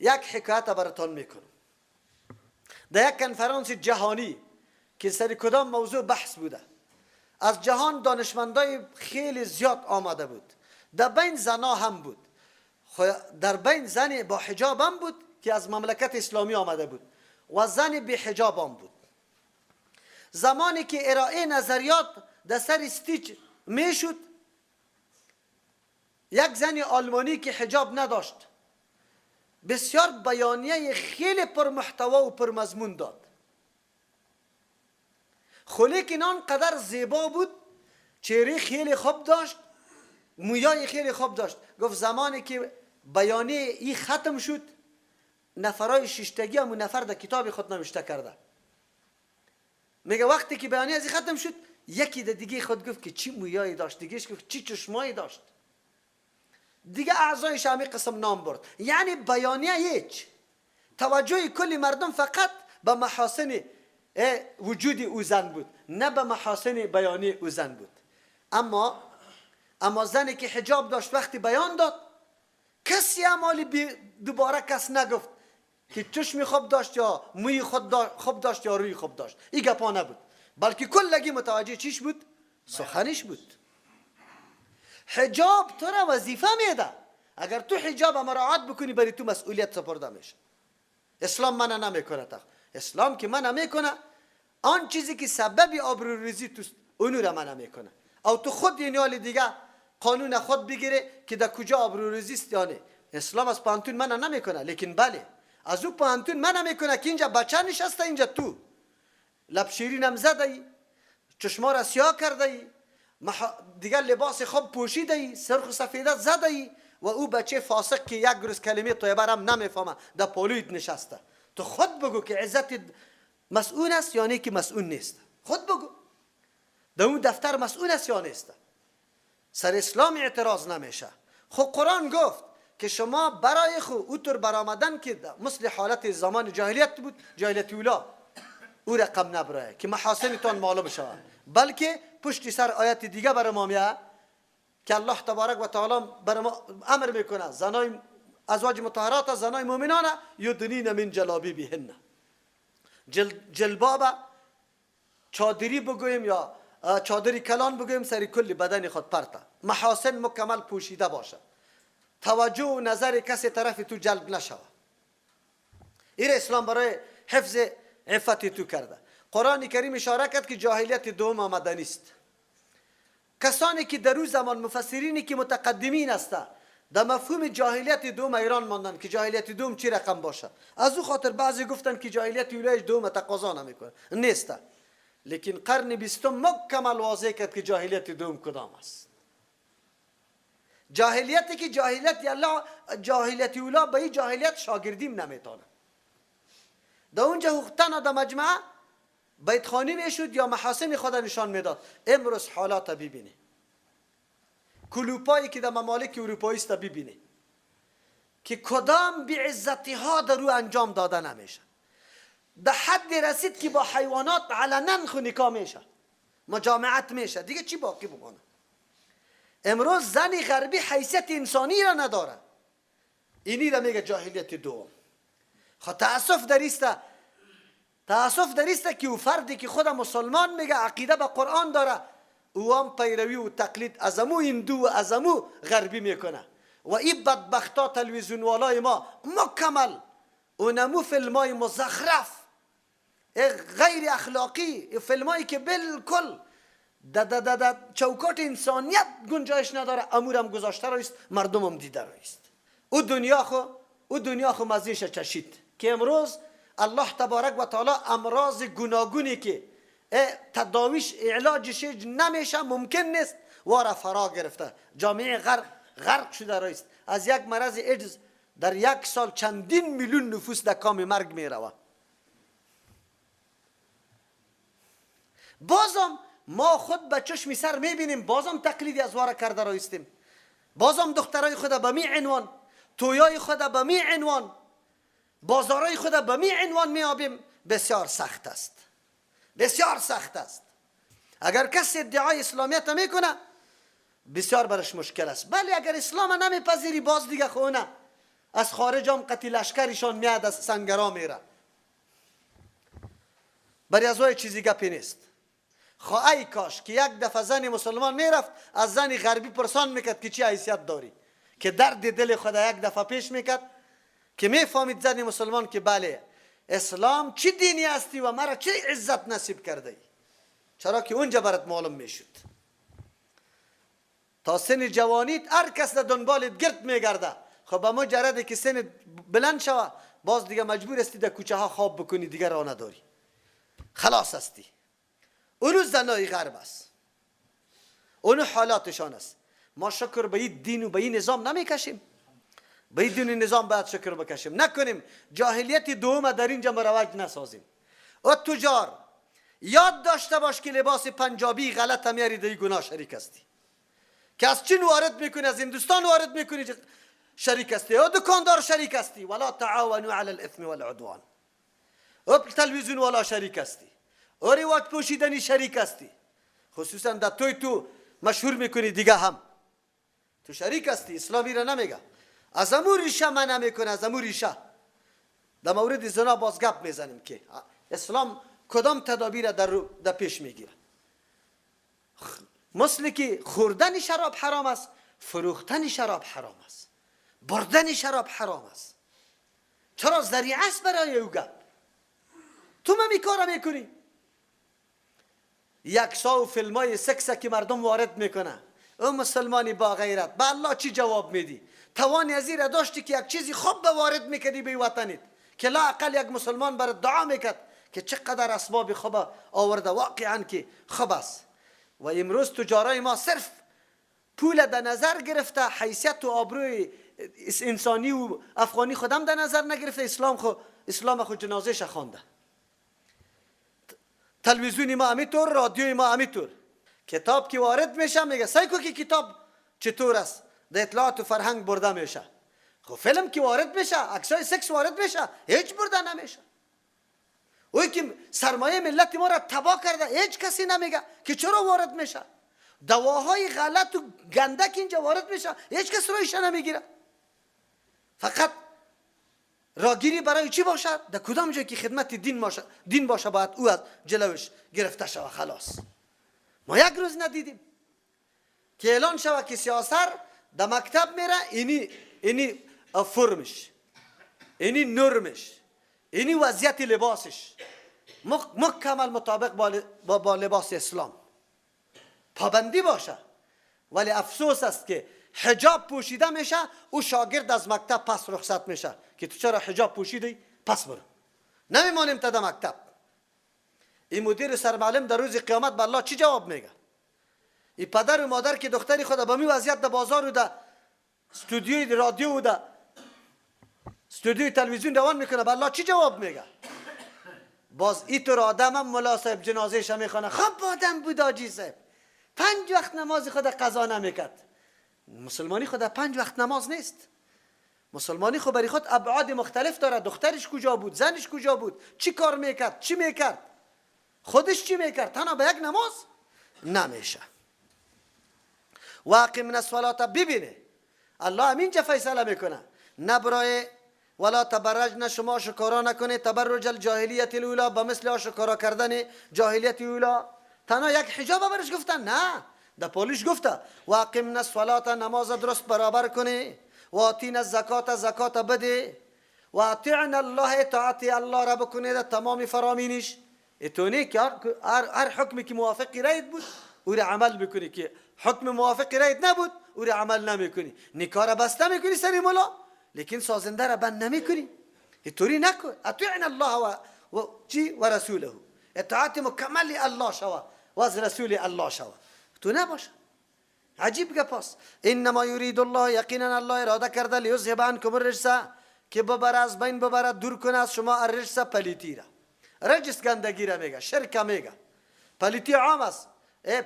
یک حکایت براتان میکنم. در یک کنفرانس جهانی که سر کدام موضوع بحث بوده، از جهان دانشمندای خیلی زیاد آمده بود، در بین زنا هم بود، در بین زن با حجاب هم بود که از مملکت اسلامی آمده بود و زن بی حجاب هم بود. زمانی که ارائه نظریات در سر stage میشد، یک زن آلمانی که حجاب نداشت بسیار بیانیه خیلی پرمحتوا و پرمضمون داد. لیکن آنقدر زیبا بود، چهره خیلی خوب داشت، مویای خیلی خوب داشت. گفت زمانی که بیانیه ای ختم شد، نفرای شیشتگی همون نفر در کتاب خود نوشته کرده. میگه وقتی که بیانیه از ختم شد، یکی در دیگه خود گفت که چی مویایی داشت، دیگهش گفت چی چشمایی داشت، دیگه اعضایش همه قسم نام برد. یعنی بیانیه هیچ، توجه کل مردم فقط به محاسن وجود او زن بود، نه به محاسن بیانیه او زن بود. اما زنی که حجاب داشت وقتی بیان داد، کسی امالی دوباره کس نگفت که چشمی خوب داشت یا موی خوب داشت یا روی خوب داشت. این گپا نبود، بلکه کلگی متوجه چیش بود؟ سخنش بود. حجاب تو را وظیفه میده. اگر تو حجاب مراعات بکنی، بری تو مسئولیت سپرده میشه. اسلام منع نمیکنه. اسلام که منع میکنه آن چیزی که سبب آبروریزی تو اونو را منع میکنه. او تو خود اینیال دیگه قانون خود بگیره که در کجا آبروریزی است یا نه. اسلام از پانتون منع نمیکنه، لیکن بله از او پانتون منع میکنه که اینجا بچه نشسته، اینجا تو لب شیرین هم زده ای، چشما را سیاه کرده ای، دیگر لباس خوب پوشیده ای، سرخ و سفیده زده ای و او بچه فاسق که یک روز کلمه طیبه هم نمیفهمه در پالویت نشسته. تو خود بگو که عزت مسئول است یا نه که مسئول نیست. خود بگو در اون دفتر مسئول است یا نیست. سر اسلام اعتراض نمیشه. خب قرآن گفت که شما برای خو اوتر برآمدن که مثل حالت زمان جاهلیت بود، جاهلیت اولا، او رقم نبرایه که محاسنتان معلوم شود، بلکه پشت سر آیت دیگه برای ما میاد که الله تبارک و تعالی برای ما امر میکنه زنای ازواج مطهرات، زنای مؤمنان، یدنین من جلابیبهن، جلباب چادری بگوییم یا چادری کلان بگوییم، سر کل بدن خود پرته، محاسن مکمل پوشیده باشه، توجه و نظر کسی طرف تو جلب نشود. این اسلام برای حفظ عفت تو کرده. قرآن کریم اشاره کرد که جاهلیت دوم آمده نیست. کسانی که در روز زمان مفسرینی که متقدمین هستند در مفهوم جاهلیت دوم ایران ماندن که جاهلیت دوم چی رقم باشه. از او خاطر بعضی گفتن که جاهلیت اولایش دوم تقاضا نمیکنه، نیست. لیکن قرن بیستم مکمل واضح کرد که جاهلیت دوم کدام است. جاهلیتی که جاهلیت الله، جاهلیت اولا به این جاهلیت شاگردیم نمیتونه. در اونجا تنها در مجمع بیت خانی میشد یا محاسن خود نشان میداد. امروز حالات ببینی، کلوپایی که در ممالک اروپایی است ببینی که کدام بی‌عزتی ها در او انجام داده نمیشه. در حد رسید که با حیوانات علنا خو نکاح میشه، مجامعت میشه، دیگه چی باقی بمانه؟ امروز زن غربی حیثیت انسانی را نداره. اینی را میگه جاهلیت دوم. خب تاسف در است، تاسف در است که او فردی که خود مسلمان میگه، عقیده به قرآن داره، او هم پیروی و تقلید از امو هندو و از امو غربی میکنه. و این بدبختا تلویزیون والای ما مکمل اونمو فیلمای مزخرف غیر اخلاقی، فیلمایی که بالکل د چوکات انسانیت گنجایش نداره، امورم گذاشته رایست، مردمم دیده رایست. او دنیا خو مزیش چشید که امروز الله تبارک و تعالی امراض گوناگونی که تداویش علاجش نمیشه، ممکن نیست، وارا فرا گرفته. جامعه غرق شده رایست. از یک مرض ایدز در یک سال چندین میلیون نفوس در کام مرگ میروه. بازم ما خود به چشم سر میبینیم، بازم تقلیدی از وارا کرده رایستیم، بازم دخترای خود به می عنوان، تویای خود به می عنوان، بازارای خود به می عنوان میابیم. بسیار سخت است، بسیار سخت است. اگر کسی ادعای اسلامیت میکنه بسیار برش مشکل است. بله اگر اسلام نمیپذیری باز دیگه خونه از خارج هم قتی لشکرشان میاد، از سنگرا میره. برای از وای چیزی گپی نیست. ای کاش که یک دفعه زن مسلمان میرفت از زن غربی پرسان میکرد که چی حیثیت داری، که درد دل خدا یک دفعه پیش میکرد که میفهمید زن مسلمان که بله اسلام چی دینی هستی و مرا چه عزت نصیب کرده ای. چرا که اونجا برات معلوم میشد. تا سن جوانیت هر کس در دنبالت گرد میگرده. خب به مجرد که سن بلند شوه باز دیگه مجبور هستی در کوچه ها خواب بکنی، دیگه راه نداری، خلاص هستی. اونو زنای غرب است، اونو حالاتشان است. ما شکر به این دین و به این نظام نمیکشیم. به این دین و نظام باید شکر بکشیم، نکنیم جاهلیت دوم در اینجا مروج نسازیم. او تجار یاد داشته باش که لباس پنجابی غلط میاری در گناه شریک هستی، که از چین وارد میکنی، از هندوستان وارد میکنی، شریک هستی. او دکاندار شریک هستی. ولا تعاونوا علی الاثم والعدوان. او تلویزیون والا شریک هستی، او رواج پوشیدنی شریک هستی، خصوصا در توی تو مشهور میکنی دیگه هم تو شریک هستی. اسلامی را نمیگه از امو ریشه من نمیکنه، از امو ریشه. در مورد زنا باز گپ میزنیم که اسلام کدام تدابیر در پیش میگیره. مثل که خوردن شراب حرام است، فروختن شراب حرام است، بردن شراب حرام است. چرا ذریعه است برای او گپ؟ تو من کار میکنی. یک سو فیلم های سکس که مردم وارد میکنه. او مسلمانی با غیرت به الله چی جواب میدی؟ توانی از این داشتی که یک چیزی خوب به وارد میکردی به وطنت که لا اقل یک مسلمان بر دعا میکرد که چقدر اسباب خوب آورده، واقعا که خوب است. و امروز تجارای ما صرف پول در نظر گرفته، حیثیت و آبروی انسانی و افغانی خودم در نظر نگرفته. اسلام خود جنازهش خوانده. تلویزیون ما همیطور، رادیوی ما همیطور. کتاب که وارد میشه میگه سعی کو که کتاب چطور است، در اطلاعات و فرهنگ برده میشه. خب فیلم که وارد میشه، عکسای سکس وارد میشه، هیچ برده نمیشه. اوی که سرمایه ملت ما را تباه کرده، هیچ کسی نمیگه که چرا وارد میشه. دواهای غلط و گنده که اینجا وارد میشه، هیچ کس رویش نمیگیره. فقط راگیری برای چی باشد؟ در کدام جایی که خدمت دین باشه باید او از جلوش گرفته شود. خلاص ما یک روز ندیدیم که اعلان شود که سیاسر در مکتب میره، اینی فرمش، اینی نرمش، اینی وضعیت لباسش مکمل مطابق با لباس اسلام پابندی باشه. ولی افسوس است که حجاب پوشیده میشه، او شاگرد از مکتب پس رخصت میشه که تو چرا حجاب پوشیدی؟ پس برو، نمیمانیم تا در مکتب. این مدیر سرمعلم در روز قیامت به الله چی جواب میگه؟ این پدر و مادر که دختری خود با می وضعیت در بازار و در استودیوی رادیو و در استودیوی تلویزیون روان میکنه، به الله چی جواب میگه؟ باز اینطور آدم هم ملا صاحب جنازهش میخوانه. خب آدم بود آجی صاحب، 5 وقت نماز خود قضا نمیکرد. مسلمانی خود 5 وقت نماز نیست. مسلمانی خود برای خود ابعاد مختلف داره. دخترش کجا بود، زنش کجا بود، چی کار میکرد، چی میکرد، خودش چی میکرد، تنها به یک نماز نمیشه. واقع من الصلاه ببینه الله همینجا فیصله میکنه، نه برای ولا تبرجن، شما شکارا نکنه تبرج الجاهلیت الاولی، به مثل شکارا کردن جاهلیت اولا. تنها یک حجاب برش گفتن، نه در پالیش گفته واقمنا الصلاه، نماز درست برابر کنه، و آتینا الزکات، زکات بده، و اطعنا الله، اطاعت الله را بکنه در تمام فرامینش. اتونی که هر حکمی که موافق رایت بود او را عمل بکنی، که حکم موافق رایت نبود او را عمل نمیکنی. نکاح را بسته میکنی سری مولا، لیکن سازنده را بند نمیکنی. اینطوری نکن. اطعنا الله و چی و رسوله، اطاعت مکمل الله شوه و از رسول الله شوه. تو نباشه. عجیب گپاس. انما یرید الله، یقینا الله اراده کرده لیذهب عنکم الرجس، که ببره از بین ببره، دور کنه از شما الرجس، پلیتی را. رجس گندگی را میگه، شرک میگه. پلیتی عام است،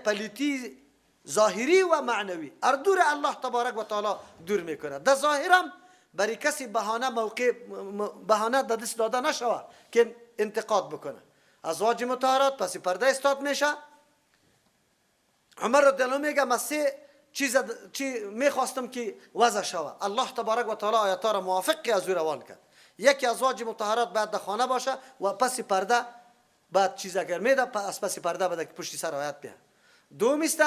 پلیتی ظاهری و معنوی، هر دور الله تبارک و تعالی دور میکنه. در ظاهرم برای کسی بهانه موقع بهانه در دست داده نشوه که انتقاد بکنه. ازواج مطهرات پس پرده استاد میشه. عمر رضی الله میگه ما 3 چیز چی میخواستم که وضع شوه. الله تبارک و تعالی آیات را موافق از او روان کرد. یکی ازواج مطهرات باید در خانه باشه و پس پرده بعد چیز اگر میده از پس پرده بعد که پشت سر آیات بیا. دوم است،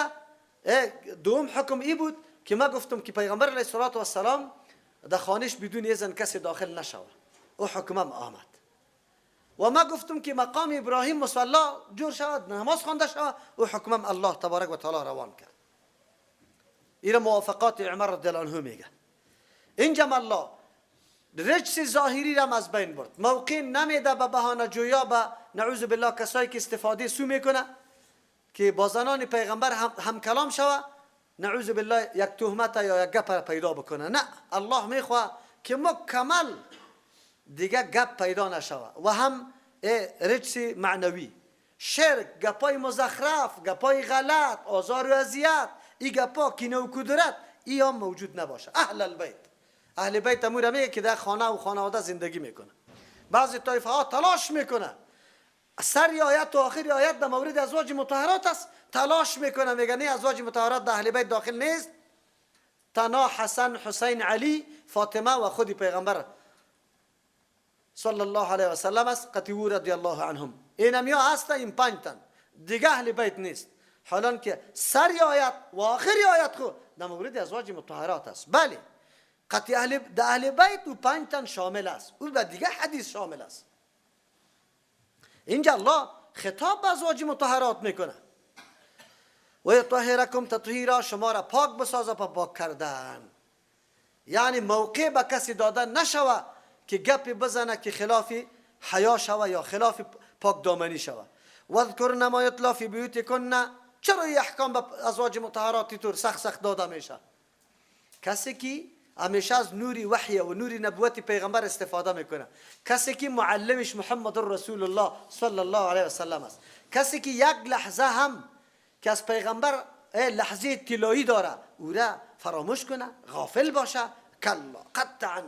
دوم حکم ای بود که ما گفتم که پیغمبر علیه الصلاة والسلام در خانهش بدون اذن کسی داخل نشوه، او حکمم آمد. و ما گفتم که مقام ابراهیم مصلا جور شود، نماز خوانده شود، او حکمم الله تبارک و تعالی روان کرد. اینا موافقات عمر رضی الله عنه میگه. اینجا الله رجس ظاهری را از بین برد، موقع نمیده به بهانه جویا به نعوذ بالله کسایی که استفاده سو میکنه که با زنان پیغمبر هم کلام شوه، نعوذ بالله یک تهمت یا یک گپ پیدا بکنه. نه، الله میخواه که مکمل دیگه گپ پیدا نشوه و هم رجس معنوی، شرک، گپای مزخرف، گپای غلط، آزار و اذیت، ای گپا کینه و کدورت ای هم موجود نباشه. اهل البیت، اهل بیت امور میگه که در خانه و خانواده زندگی میکنه. بعضی طایفه ها تلاش میکنه سر آیت و آخر آیت در مورد ازواج مطهرات است، تلاش میکنه میگه نه ازواج مطهرات در اهل بیت داخل نیست، تنها حسن، حسین، علی، فاطمه و خود پیغمبر صلی الله علیه و سلم است، قطیو رضی الله عنهم. اینم یا هست این پنج تن دیگه اهل بیت نیست. حالا که سر آیت و آخر آیت خو در مورد ازواج مطهرات است، بله قطعی اهل بیت و پنج تن شامل است، او به دیگه حدیث شامل است. اینجا الله خطاب به ازواج مطهرات میکنه و یطهرکم تطهیرا، شما را پاک بسازه په پاک کردن. یعنی موقع به کسی داده نشوه که گپی بزنه که خلاف حیا شوه یا خلاف پاک دامنی شوه. واذکرن ما یتلی فی بیوتکن. چرا این احکام به ازواج مطهرات طور سخت سخت داده میشه؟ کسی که همیشه از نور وحی و نور نبوت پیغمبر استفاده میکنه، کسی که معلمش محمد رسول الله صلی الله علیه و سلم است، کسی که یک لحظه هم که از پیغمبر لحظه طلایی داره او را فراموش کنه، غافل باشه، کلا قطعا.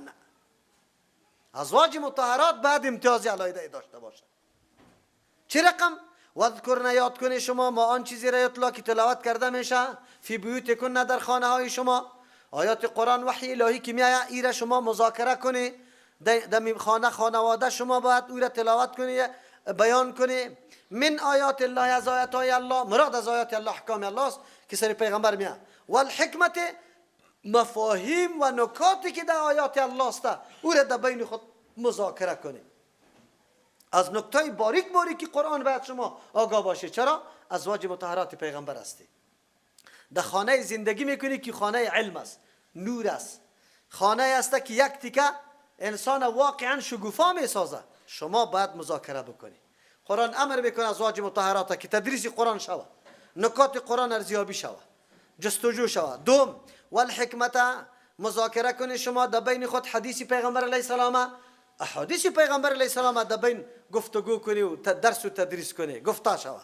ازواج مطهرات بعد امتیاز علیحده داشته باشه. چه رقم؟ واذکرن، یاد کنی شما، ما آن چیزی را یتلا که تلاوت کرده میشه، فی بیوتکن، در خانه های شما، آیات قرآن وحی الهی که میآید ایره شما مذاکره کنی در خانه خانواده شما باید او را تلاوت کنی، بیان کنی. من آیات الله، از آیات های الله، مراد از آیات الله احکام الله است که سر پیغمبر میاد، والحکمت، مفاهیم و نکاتی که در آیات الله است او را در بین خود مذاکره کنی. از نکتای باریک باریکی قرآن باید شما آگاه باشید. چرا؟ ازواج مطهرات پیغمبر هستی، در خانه زندگی میکنی که خانه علم است، نور است، خانه است که یک تیکه انسان واقعا شگوفا میسازه. شما باید مذاکره بکنی. قرآن امر میکنه ازواج مطهرات که تدریس قرآن شوه، نکات قرآن ارزیابی شوه، جستجو شوه. دوم، والحکمت، مذاکره کنی شما در بین خود حدیث پیغمبر علیه السلام، احادیث پیغمبر علیه السلام در بین گفتگو کنی و درس و تدریس کنی، گفته شوه.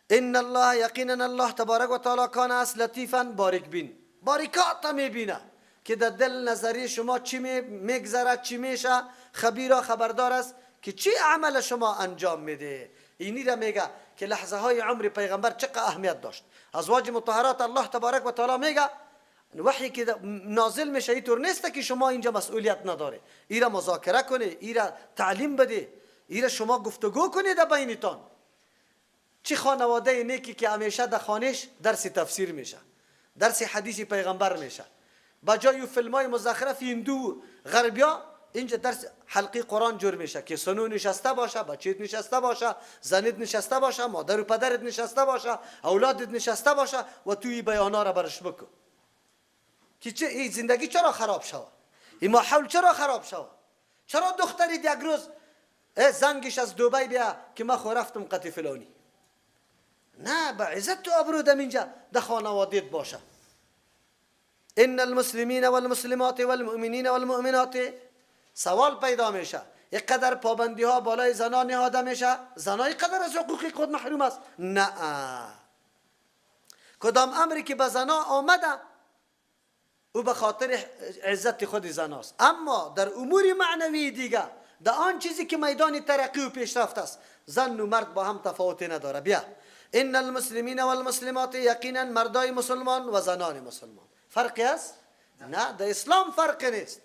ان الله، یقینا الله تبارک و تعالی کان است لطیفا، باریک بین، باریکات میبینه که در دل نظری شما چی میگذره، چی میشه، خبیرا خبردار است که چی عمل شما انجام میده. اینی را میگه که لحظه های عمر پیغمبر چقدر اهمیت داشت. ازواج مطهرات الله تبارک و تعالی میگه وحی که نازل میشه اینطور نیست که شما اینجا مسئولیت نداره، ایرا مذاکره کنی، ایرا تعلیم بده، ایرا شما گفتگو کنی در بینتان. چه خانواده نیکی که همیشه در خانهش درس تفسیر میشه، درس حدیث پیغمبر میشه، با جای فیلمای مزخرف هندو غربیا اینجا درس حلقی قرآن جور میشه که سنو نشسته باشه، بچیت نشسته باشه، زنت نشسته باشه، مادر و پدرت نشسته باشه، اولادت نشسته باشه و توی بیانا را برش بکن که چه این زندگی چرا خراب شوه، این ماحول چرا خراب شوه، چرا دختری یک روز زنگش از دبی بیا که من خو رفتم قطی فلانی. نه، به عزت و آبرو دم اینجا ده خانوادت باشه. ان المسلمین والمسلمات والمؤمنین والمؤمنات. سوال پیدا میشه یک قدر پابندی ها بالای زنا نهاده میشه، زنای قدر از حقوق خود محروم است. نه، کدام امری که به زنا آمده او به خاطر عزت خود زناست، اما در امور معنوی دیگه، در آن چیزی که میدان ترقی و پیشرفت است، زن و مرد با هم تفاوتی نداره. بیا ان المسلمین والمسلمات، یقینا مردای مسلمان و زنان مسلمان. فرقی است؟ نه، در اسلام فرق نیست.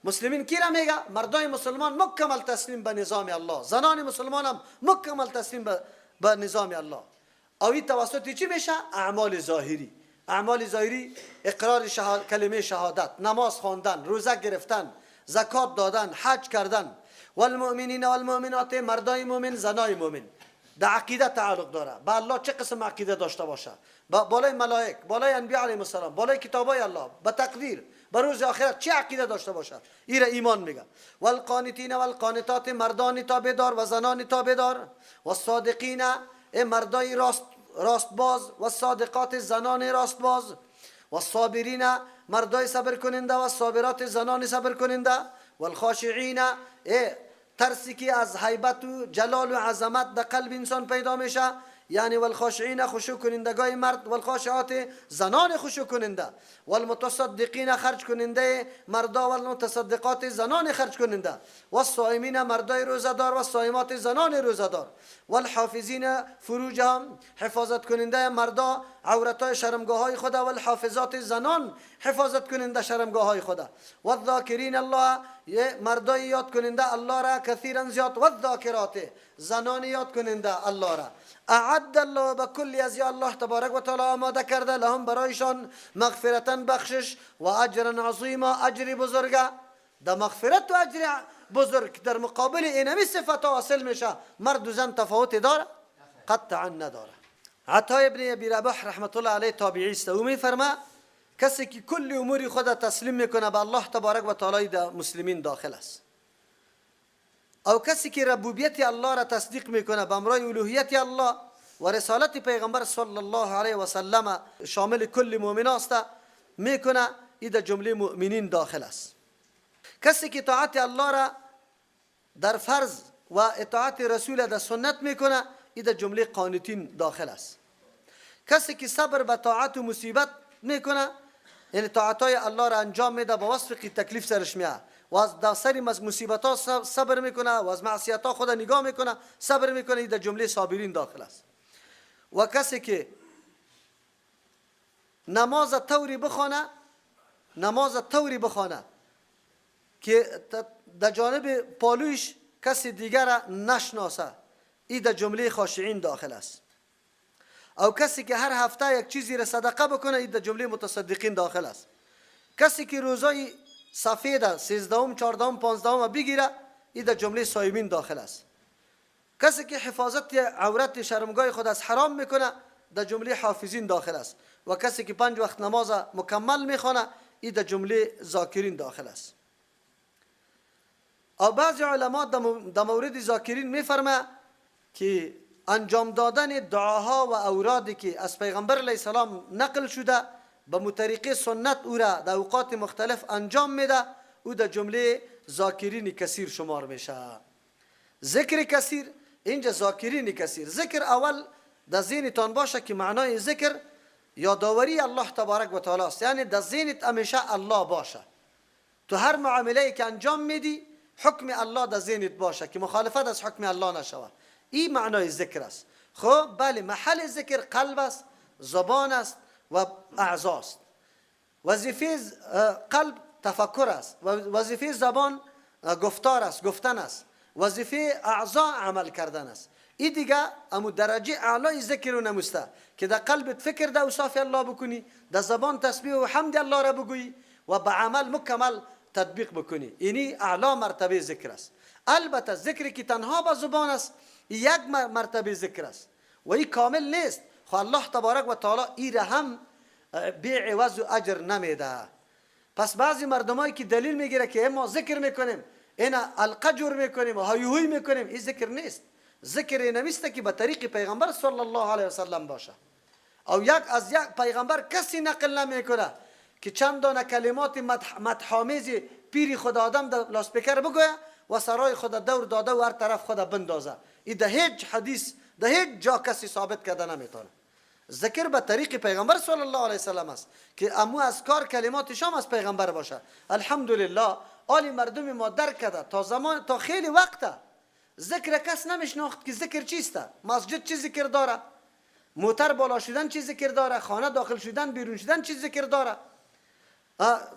مسلمین کی را میگه؟ مردای مسلمان مکمل تسلیم به نظام الله، زنان مسلمان هم مکمل تسلیم به نظام الله. او این توسط چی میشه؟ اعمال ظاهری. اعمال ظاهری اقرار کلمه شهادت، نماز خواندن، روزه گرفتن، زکات دادن، حج کردن. والمؤمنین والمؤمنات، مردای مؤمن، زنای مؤمن. در عقیده تعلق داره، به الله چه قسم عقیده داشته باشه، بالای ملائک، بالای انبیا علیهم السلام، بالای کتابای الله، به تقدیر، به روز آخرت چه عقیده داشته باشه، این را ایمان میگه. والقانتین والقانتات، مردان تابعدار و زنان تابعدار. والصادقین، مردای راست باز، و صادقات، زنان راست باز. والصابرین، مردای صبر کننده، و صابرات، زنان صبر کننده. والخاشعین، ترسی که از هیبت و جلال و عظمت در قلب انسان پیدا میشه، یعنی والخاشعین خشوع کنندگای مرد، والخاشعات زنان خشوع کننده. والمتصدقین خرج کننده مردا، والمتصدقات زنان خرج کننده. والصائمین مردای روزه‌دار، والصائمات زنان روزه‌دار. والحافظین فروجهم حفاظت کننده مردا عورتای شرمگاه های خدا، والحافظات زنان حفاظت کننده شرمگاه های خدا. والذاکرین الله مردای یاد کننده الله را کثیرا زیاد، والذاکرات زنان یاد کننده الله را. اعد الله بکل از الله تبارک و تعالی آماده کرده لهم برایشان مغفرتا بخشش و اجرا عظیما اجر بزرگ. در مغفرت و اجر بزرگ در مقابل اینمی صفت حاصل میشه. مرد و زن تفاوت داره؟ قطعا نداره. عطا ابن ابی رباح رحمت الله علیه تابعی است، او میفرما کسی که کل امور خود تسلیم میکنه به الله تبارک و تعالی در مسلمین داخل است، او کسی که ربوبیت الله را تصدیق میکنه به امرای الوهیت الله و رسالت پیغمبر صلی الله علیه و سلم شامل کل مؤمن است میکنه، این در جمله مؤمنین داخل است. کسی که اطاعت الله را در فرض و اطاعت رسول در سنت میکنه، این در جمله قانتین داخل است. کسی که صبر به طاعت و مصیبت میکنه، یعنی طاعتای الله را انجام میده با وصف که تکلیف سرش میاد و از در سر مصیبت ها صبر میکنه و از معصیت ها خود نگاه میکنه صبر میکنه، این در جمله صابرین داخل است. و کسی که نماز طوری بخوانه، نماز طوری بخوانه که در جانب پالویش کسی دیگر را نشناسه، این در جمله خاشعین داخل است. او کسی که هر هفته یک چیزی را صدقه بکنه، این در جمله متصدقین داخل است. کسی که روزای سفید 13، 14، 15 بگیره، این در جمله صائمین داخل است. کسی که حفاظت عورت شرمگاه خود از حرام میکنه، در جمله حافظین داخل است. و کسی که 5 وقت نماز مکمل میخوانه، این در جمله ذاکرین داخل است. او بعضی علما در مورد ذاکرین میفرمه که انجام دادن دعاها و اورادی که از پیغمبر علیه السلام نقل شده به مطریقه سنت او را در اوقات مختلف انجام میده، او در جمله ذاکرین کثیر شمار میشه. ذکر کثیر اینجا ذاکرین کثیر. ذکر اول در ذهنتان باشه که معنای ذکر یادآوری الله تبارک و تعالی است، یعنی در ذهنت همیشه الله باشه. تو هر معامله که انجام میدی حکم الله در ذهنت باشه که مخالفت از حکم الله نشود. این معنای ذکر است. خب بله، محل ذکر قلب است، زبان است و اعضا است. وظیفه قلب تفکر است، وظیفه زبان گفتار است، گفتن است، وظیفه اعضا عمل کردن است. این دیگه امو درجه اعلای ذکر رو نموسته که در قلبت فکر در اوصاف الله بکنی، در زبان تسبیح و حمد الله را بگویی و به عمل مکمل تطبیق بکنی. اینی اعلا مرتبه ذکر است. البته ذکری که تنها با زبان است یک مرتبه ذکر است و این کامل نیست. خب الله تبارک و تعالی ای را هم بی عوض و اجر نمیده. پس بعضی مردمایی که دلیل میگیره که ما ذکر میکنیم، اینا القه جور میکنیم و هایوهی میکنیم، این ذکر نیست. ذکر نمیسته که به طریق پیغمبر صلی الله علیه وسلم باشه. او یک از یک پیغمبر کسی نقل نمیکنه که چند دانه کلمات مدح‌آمیز پیری خود آدم در لاسپیکر بگویه و سرای خود دور داده و هر طرف خود بندازه. این ده هیچ حدیث، ده هیچ جا کسی ثابت کرده نمیتونه. ذکر به طریق پیغمبر صلی الله علیه وسلم است که امو از کار کلمات شام از پیغمبر باشه. الحمدلله آلی مردم ما درک کرده تا زمان، تا خیلی وقته ذکر کس نمیشناخت که ذکر چیسته، مسجد چی ذکر داره، موتر بالا شدن چی ذکر داره، خانه داخل شدن بیرون شدن چی ذکر داره،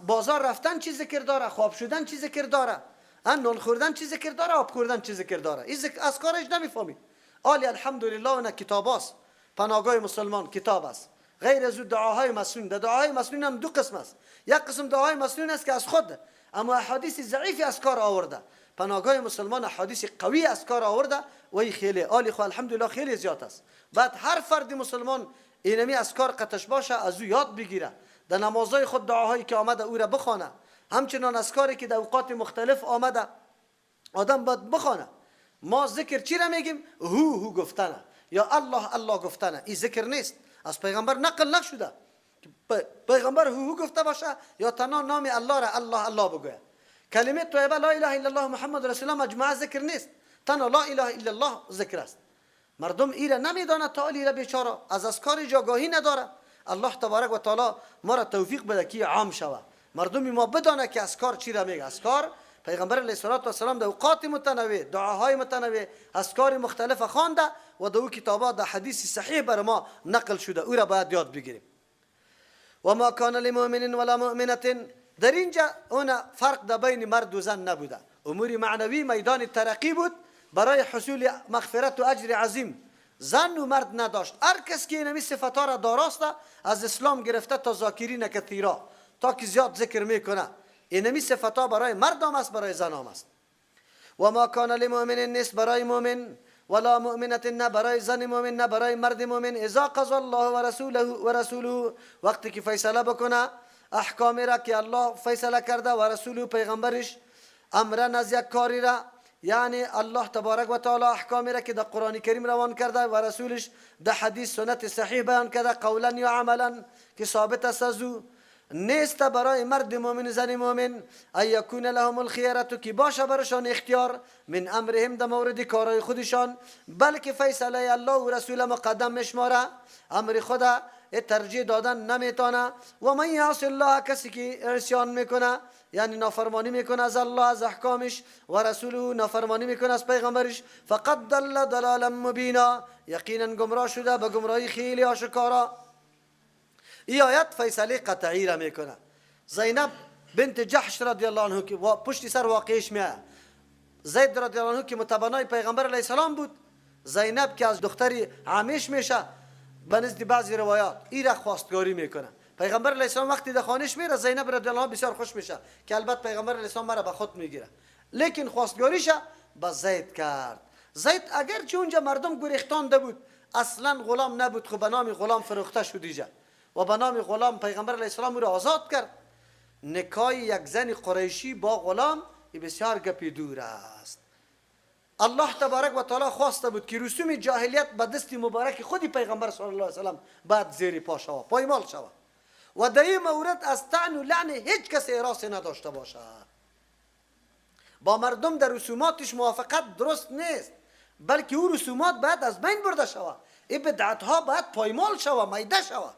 بازار رفتن چی ذکر داره، خواب شدن چی ذکر داره، نان خوردن چی ذکر داره، آب خوردن چی ذکر داره. این از کارش نمیفهمید. آلی الحمدلله اون کتاب است، پناهگاه مسلمان کتاب است. غیر از دعاهای مسنون، در دعاهای مسنون هم دو قسم است. یک قسم دعاهای مسنون است که از خود اما احادیث ضعیفی از کار آورده. پناهگاه مسلمان احادیث قوی از کار آورده و این خیلی عالی، خو الحمدلله خیلی زیاد است. بعد هر فرد مسلمان اینمی از کار قطش باشه، از او یاد بگیره، در نمازهای خود دعاهایی که آمده او را بخوانه، همچنان از کاری که در اوقات مختلف آمده آدم باید بخوانه. ما ذکر چی را میگیم؟ هو هو گفتنه یا الله الله گفتنه. این ذکر نیست، از پیغمبر نقل نشده پیغمبر هو هو گفته باشه یا تنها نام الله را الله الله بگوید. کلمه طیبه لا اله الا الله محمد رسول الله مجموعه ذکر نیست، تنها لا اله الا الله ذکر است. مردم ایره نمیدانه تا ایره بیچاره از اذکار جاگاهی نداره. الله تبارک و تعالی ما را توفیق بده که عام شوه، مردم ما بدانه که اذکار چی را میگه. اذکار پیغمبر علیه الصلاة والسلام در اوقات متنوع، دعاهای متنوع، اذکار مختلف خوانده و در او کتابات در حدیث صحیح بر ما نقل شده، او را باید یاد بگیریم. و ما کان لمؤمن ولا مؤمنه، در اینجا اون فرق در بین مرد و زن نبوده. امور معنوی میدان ترقی بود برای حصول مغفرت و اجر عظیم. زن و مرد نداشت. هر کس که اینمی صفتها را داراسته، از اسلام گرفته تا ذاکرین کثیرا، تا که زیاد ذکر میکنه، اینمی صفتها برای مرد هم است، برای زن هم است. و ما کان لمؤمن نیست برای مؤمن، ولا مؤمنه نه برای زن مؤمن نه برای مرد مؤمن، اذا قضى الله ورسوله وقتی که فیصله بکنه احکام را که الله فیصله کرده و رسول و پیغمبرش، امرا از یک کاری را، یعنی الله تبارک و تعالی احکامی را که در قرآن کریم روان کرده و رسولش در حدیث سنت صحیح بیان کرده، قولا یا عملا که ثابت است از او، نیست برای مرد مؤمن زن مؤمن ان یکون لهم الخیرة که باشه برشان اختیار من امرهم در مورد کارهای خودشان، بلکه فیصله الله و رسول مقدم مشماره، امر خدا ترجیح دادن نمیتونه. و من یعص الله کسی که عصیان میکنه، یعنی نافرمانی میکنه از الله از احکامش و رسوله، نافرمانی میکنه از پیغمبرش، فقد ضل ضلالا مبینا یقینا گمراه شده به گمراهی خیلی آشکارا. این آیت فیصله قطعی را میکنه. زینب بنت جحش رضی الله عنه که پشت سر واقعش میاد، زید رضی الله عنه که متبنای پیغمبر علیه السلام بود، زینب که از دختری عمش میشه به نزد بعضی روایات، ای را خواستگاری میکنه. پیغمبر علیه السلام وقتی در خانهش میره، زینب رضی الله عنها بسیار خوش میشه که البته پیغمبر علیه السلام مرا به خود میگیره، لیکن خواستگاریش به زید کرد. زید اگرچه اونجا مردم گریختانده بود، اصلا غلام نبود، خب به نام غلام فروخته شد اینجا و به نام غلام پیغمبر علیه السلام او را آزاد کرد. نکاح یک زن قریشی با غلام بسیار گپی دور است. الله تبارک و تعالی خواسته بود که رسوم جاهلیت به دست مبارک خودی پیغمبر صلی الله علیه و سلم بعد زیر پا شود، پایمال شود و در این مورد از طعن و لعن هیچ کس احراس نداشته باشد. با مردم در رسوماتش موافقت درست نیست، بلکه او رسومات باید از بین برده شود، این بدعت ها باید پایمال شود، میده شود.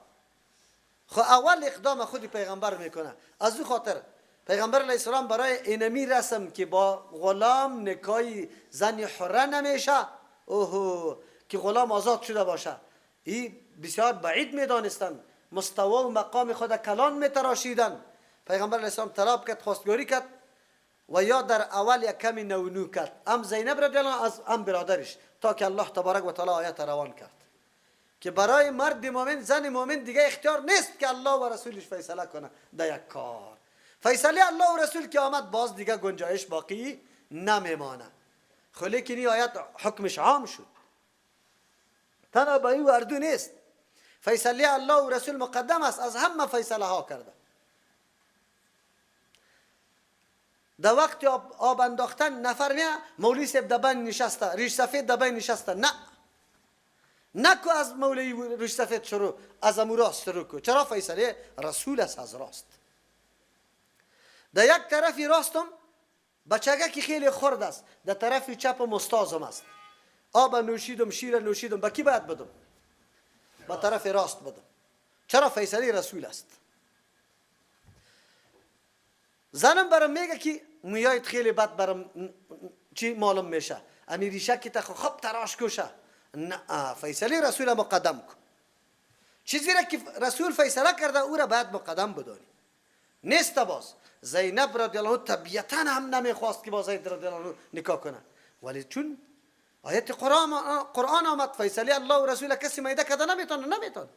خو اول اقدام خودی پیغمبر میکنه. از او خاطر پیغمبر علیه السلام برای اینمی رسم که با غلام نکای زن حره نمیشه، اوه که غلام آزاد شده باشه، این بسیار بعید میدانستن، مستوا و مقام خود کلان میتراشیدن. پیغمبر علیه السلام طلب کرد، خواستگاری کرد و یا در اول یک کمی نونو کرد، ام زینب رضی الله از ام برادرش، تا که الله تبارک و تعالی آیت روان کرد که برای مرد مؤمن زن مؤمن دیگه اختیار نیست که الله و رسولش فیصله کنه در یک کار. فیصله الله و رسول که آمد باز دیگه گنجایش باقی نمیمانه. خو لیکن این آیت حکمش عام شد، تنها به این اردو نیست. فیصله الله و رسول مقدم است، از همه فیصله ها کرده. در وقت آب انداختن نفر میه مولوی صاحب در بین نشسته، ریش سفید در بین نشسته، نه نکو از مولوی ریش سفید شروع، از امو راست شروع کو. چرا؟ فیصله رسول است از راست. در یک طرفی راستم بچگه که خیلی خرد است، در طرف چپم استازم است. آب نوشیدم، شیر نوشیدم، به کی باید بدم؟ به طرف راست بدم. چرا؟ فیصله رسول است. زنم برام میگه که مویایت خیلی بد برام چی معلوم میشه، امی ریشه که تا خب تراش کوشه. نه، فیصله رسول مقدم کو. چیزی را که رسول فیصله کرده او را باید مقدم بدانی. نیست باز زینب رضی الله عنها طبیعتا هم نمیخواست که با زید رضی الله عنه نکاح کنه، ولی چون آیت قرآن آمد، فیصله الله و رسول کسی میده کرده نمیتونه، نمیتونه.